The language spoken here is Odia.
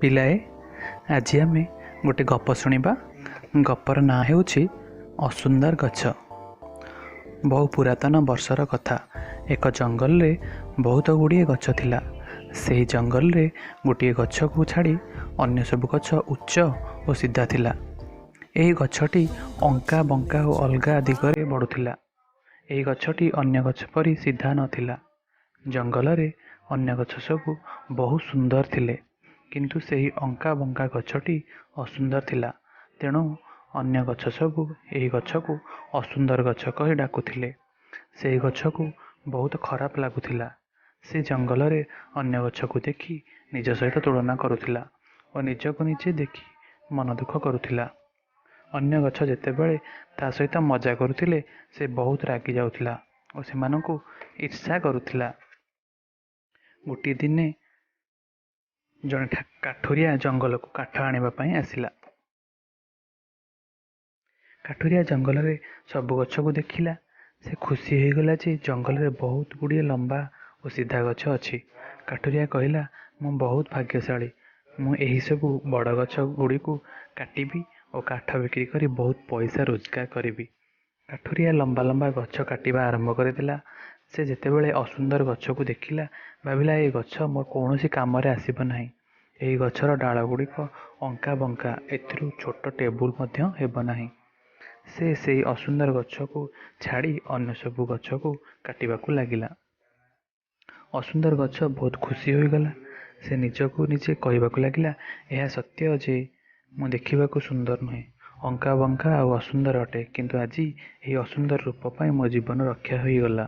ପିଲାଏ, ଆଜି ଆମେ ଗୋଟେ ଗପ ଶୁଣିବା। ଗପର ନାଁ ହେଉଛି ଅସୁନ୍ଦର ଗଛ। ବହୁ ପୁରାତନ ବର୍ଷର କଥା। ଏକ ଜଙ୍ଗଲରେ ବହୁତ ଗୁଡ଼ିଏ ଗଛ ଥିଲା। ସେହି ଜଙ୍ଗଲରେ ଗୋଟିଏ ଗଛକୁ ଛାଡ଼ି ଅନ୍ୟ ସବୁ ଗଛ ଉଚ୍ଚ ଓ ସିଧା ଥିଲା। ଏହି ଗଛଟି ଅଙ୍କା ବଙ୍କା ଓ ଅଲଗା ଦିଗରେ ବଢ଼ୁଥିଲା। ଏହି ଗଛଟି ଅନ୍ୟ ଗଛ ପରି ସିଧା ନଥିଲା। ଜଙ୍ଗଲରେ ଅନ୍ୟ ଗଛ ସବୁ ବହୁତ ସୁନ୍ଦର ଥିଲେ, କିନ୍ତୁ ସେହି ଅଙ୍କା ବଙ୍କା ଗଛଟି ଅସୁନ୍ଦର ଥିଲା। ତେଣୁ ଅନ୍ୟ ଗଛ ସବୁ ଏହି ଗଛକୁ ଅସୁନ୍ଦର ଗଛ କହି ଡାକୁଥିଲେ। ସେହି ଗଛକୁ ବହୁତ ଖରାପ ଲାଗୁଥିଲା। ସେ ଜଙ୍ଗଲରେ ଅନ୍ୟ ଗଛକୁ ଦେଖି ନିଜ ସହିତ ତୁଳନା କରୁଥିଲା ଓ ନିଜକୁ ନିଜେ ଦେଖି ମନ ଦୁଃଖ କରୁଥିଲା। ଅନ୍ୟ ଗଛ ଯେତେବେଳେ ତା ସହିତ ମଜା କରୁଥିଲେ, ସେ ବହୁତ ରାଗି ଯାଉଥିଲା ଓ ସେମାନଙ୍କୁ ଈର୍ଷା କରୁଥିଲା। ଗୋଟିଏ ଦିନେ ଜଣେ କାଠୁରିଆ ଜଙ୍ଗଲକୁ କାଠ ଆଣିବା ପାଇଁ ଆସିଲା। କାଠୁରିଆ ଜଙ୍ଗଲରେ ସବୁ ଗଛକୁ ଦେଖିଲା। ସେ ଖୁସି ହୋଇଗଲା ଯେ ଜଙ୍ଗଲରେ ବହୁତ ଗୁଡ଼ିଏ ଲମ୍ବା ଓ ସିଧା ଗଛ ଅଛି। କାଠୁରିଆ କହିଲା, ମୁଁ ବହୁତ ଭାଗ୍ୟଶାଳୀ। ମୁଁ ଏହିସବୁ ବଡ଼ ଗଛ ଗୁଡ଼ିକୁ କାଟିବି ଓ କାଠ ବିକ୍ରି କରି ବହୁତ ପଇସା ରୋଜଗାର କରିବି। କାଠୁରିଆ ଲମ୍ବା ଲମ୍ବା ଗଛ କାଟିବା ଆରମ୍ଭ କରିଦେଲା। ସେ ଯେତେବେଳେ ଅସୁନ୍ଦର ଗଛକୁ ଦେଖିଲା, ଭାବିଲା, ଏ ଗଛ ମୋର କୌଣସି କାମରେ ଆସିବ ନାହିଁ। ଏହି ଗଛର ଡାଳ ଗୁଡ଼ିକ ଅଙ୍କା ବଙ୍କା, ଏଥିରୁ ଛୋଟ ଟେବୁଲ ମଧ୍ୟ ହେବ ନାହିଁ। ସେ ସେଇ ଅସୁନ୍ଦର ଗଛକୁ ଛାଡ଼ି ଅନ୍ୟ ସବୁ ଗଛକୁ କାଟିବାକୁ ଲାଗିଲା। ଅସୁନ୍ଦର ଗଛ ବହୁତ ଖୁସି ହୋଇଗଲା। ସେ ନିଜକୁ ନିଜେ କହିବାକୁ ଲାଗିଲା, ଏହା ସତ୍ୟ ଯେ ମୁଁ ଦେଖିବାକୁ ସୁନ୍ଦର ନୁହେଁ, ଅଙ୍କା ବଙ୍କା ଆଉ ଅସୁନ୍ଦର ଅଟେ, କିନ୍ତୁ ଆଜି ଏହି ଅସୁନ୍ଦର ରୂପ ପାଇଁ ମୋ ଜୀବନ ରକ୍ଷା ହୋଇଗଲା।